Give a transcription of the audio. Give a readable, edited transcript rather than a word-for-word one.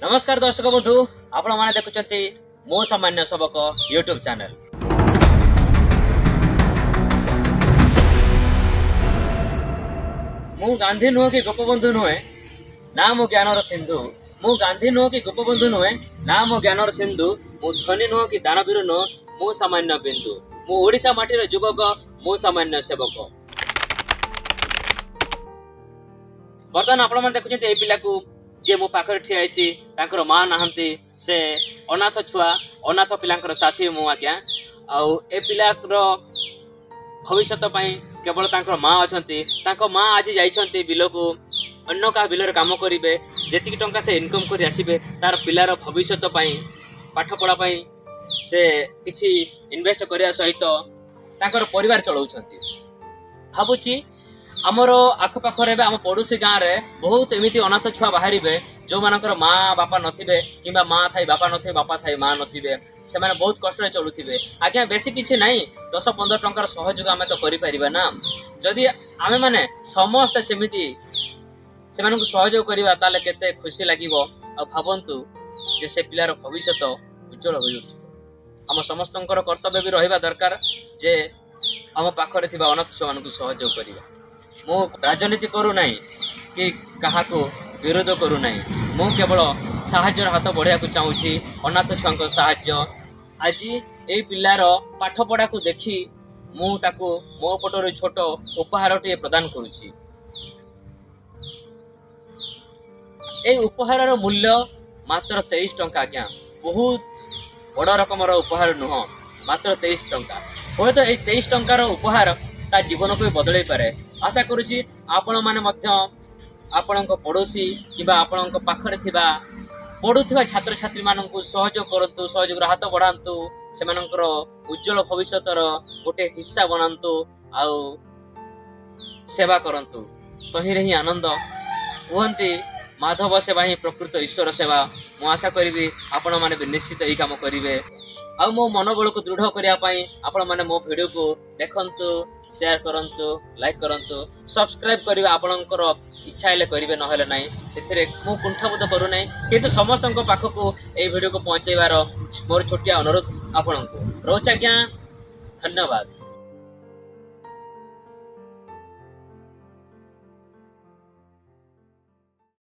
ନମସ୍କାର ଦର୍ଶକ ବନ୍ଧୁ, ଆପଣମାନେ ଦେଖୁଛନ୍ତି ମୋ ସାମାନ୍ୟ ସେବକ ୟୁଟ୍ୟୁବ ଚ୍ୟାନେଲ। ମୁଁ ଗାନ୍ଧୀ ନୁହେଁ କି ଗୋପବନ୍ଧୁ ନୁହେଁ, ନା ମୁଁ ଜ୍ଞାନର ସିନ୍ଧୁ। ମୁଁ ଗାନ୍ଧୀ ନୁହଁ କି ଗୋପବନ୍ଧୁ ନୁହେଁ, ନା ମୁଁ ଜ୍ଞାନର ସିନ୍ଧୁ। ମୁଁ ଧନୀ ନୁହଁ କି ଦାନବୀର ନୁହଁ, ମୁଁ ସାମାନ୍ୟ ବିନ୍ଦୁ। ମୁଁ ଓଡ଼ିଶା ମାଟିର ଯୁବକ, ମୁଁ ସାମାନ୍ୟ ସେବକ। ବର୍ତ୍ତମାନ ଆପଣମାନେ ଦେଖୁଛନ୍ତି ଏଇ ପିଲାକୁ, ଯିଏ ମୋ ପାଖରେ ଠିଆ ହେଇଛି। ତାଙ୍କର ମା ନାହାନ୍ତି, ସେ ଅନାଥ ଛୁଆ। ଅନାଥ ପିଲାଙ୍କର ସାଥୀ ମୁଁ ଆଜ୍ଞା। ଆଉ ଏ ପିଲାର ଭବିଷ୍ୟତ ପାଇଁ କେବଳ ତାଙ୍କର ମା ଅଛନ୍ତି। ତାଙ୍କ ମା ଆଜି ଯାଇଛନ୍ତି ବିଲକୁ, ଅନ୍ୟ କାହା ବିଲରେ କାମ କରିବେ। ଯେତିକି ଟଙ୍କା ସେ ଇନକମ୍ କରି ଆସିବେ, ତାର ପିଲାର ଭବିଷ୍ୟତ ପାଇଁ, ପାଠପଢ଼ା ପାଇଁ ସେ କିଛି ଇନଭେଷ୍ଟ କରିବା ସହିତ ତାଙ୍କର ପରିବାର ଚଳାଉଛନ୍ତି। ଭାବୁଛି ଆମର ଆଖପାଖରେ ଏବେ ଆମ ପଡ଼ୋଶୀ ଗାଁରେ ବହୁତ ଏମିତି ଅନାଥ ଛୁଆ ବାହାରିବେ, ଯେଉଁମାନଙ୍କର ମା ବାପା ନଥିବେ, କିମ୍ବା ମା ଥାଇ ବାପା ନଥିବେ, ବାପା ଥାଇ ମା ନଥିବେ। ସେମାନେ ବହୁତ କଷ୍ଟରେ ଚଳୁଥିବେ। ଆଜ୍ଞା, ବେଶୀ କିଛି ନାହିଁ, 10-15 ଟଙ୍କାର ସହଯୋଗ ଆମେ ତ କରିପାରିବା ନା? ଯଦି ଆମେମାନେ ସମସ୍ତେ ସେମିତି ସେମାନଙ୍କୁ ସହଯୋଗ କରିବା, ତାହେଲେ କେତେ ଖୁସି ଲାଗିବ। ଆଉ ଭାବନ୍ତୁ ଯେ ସେ ପିଲାର ଭବିଷ୍ୟତ ଉଜ୍ଜଳ ହୋଇଉଠିବ। ଆମ ସମସ୍ତଙ୍କର କର୍ତ୍ତବ୍ୟ ବି ରହିବା ଦରକାର ଯେ ଆମ ପାଖରେ ଥିବା ଅନାଥ ଛୁଆମାନଙ୍କୁ ସହଯୋଗ କରିବା। ମୁଁ ରାଜନୀତି କରୁନାହିଁ କି କାହାକୁ ବିରୋଧ କରୁନାହିଁ। ମୁଁ କେବଳ ସାହାଯ୍ୟର ହାତ ବଢ଼ାଇବାକୁ ଚାହୁଁଛି, ଅନାଥ ଛୁଆଙ୍କ ସାହାଯ୍ୟ। ଆଜି ଏଇ ପିଲାର ପାଠପଢ଼ାକୁ ଦେଖି ମୁଁ ତାକୁ ମୋ ପଟରୁ ଛୋଟ ଉପହାରଟିଏ ପ୍ରଦାନ କରୁଛି। ଏଇ ଉପହାରର ମୂଲ୍ୟ ମାତ୍ର 23 ଟଙ୍କା ଆଜ୍ଞା। ବହୁତ ବଡ଼ ରକମର ଉପହାର ନୁହଁ, ମାତ୍ର 23 ଟଙ୍କା। ହୁଏତ ଏଇ 23 ଟଙ୍କାର ଉପହାର ତା ଜୀବନକୁ ବି ବଦଳେଇ ପାରେ। ଆଶା କରୁଛି ଆପଣମାନେ ମଧ୍ୟ ଆପଣଙ୍କ ପଡ଼ୋଶୀ କିମ୍ବା ଆପଣଙ୍କ ପାଖରେ ଥିବା ପଢ଼ୁଥିବା ଛାତ୍ରଛାତ୍ରୀମାନଙ୍କୁ ସହଯୋଗ କରନ୍ତୁ, ସହଯୋଗର ହାତ ବଢ଼ାନ୍ତୁ, ସେମାନଙ୍କର ଉଜ୍ଜଳ ଭବିଷ୍ୟତର ଗୋଟେ ହିସ୍ସା ବନାନ୍ତୁ ଆଉ ସେବା କରନ୍ତୁ। ତହିଁରେ ହିଁ ଆନନ୍ଦ। କୁହନ୍ତି, ମାଧବ ସେବା ହିଁ ପ୍ରକୃତ ଈଶ୍ୱର ସେବା। ମୁଁ ଆଶା କରିବି ଆପଣମାନେ ବି ନିଶ୍ଚିତ ଏଇ କାମ କରିବେ। ଆଉ ମୋ ମନୋବଳକୁ ଦୃଢ଼ କରିବା ପାଇଁ ଆପଣମାନେ ମୋ ଭିଡ଼ିଓକୁ ଦେଖନ୍ତୁ, ସେୟାର କରନ୍ତୁ, ଲାଇକ୍ କରନ୍ତୁ। ସବସ୍କ୍ରାଇବ୍ କରିବା ଆପଣଙ୍କର ଇଚ୍ଛା ହେଲେ କରିବେ, ନହେଲେ ନାହିଁ, ସେଥିରେ ମୁଁ କୁଣ୍ଠାବୋଧ କରୁନାହିଁ। କିନ୍ତୁ ସମସ୍ତଙ୍କ ପାଖକୁ ଏଇ ଭିଡ଼ିଓକୁ ପହଞ୍ଚାଇବାର ମୋର ଛୋଟିଆ ଅନୁରୋଧ ଆପଣଙ୍କୁ ରହୁଛି ଆଜ୍ଞା। ଧନ୍ୟବାଦ।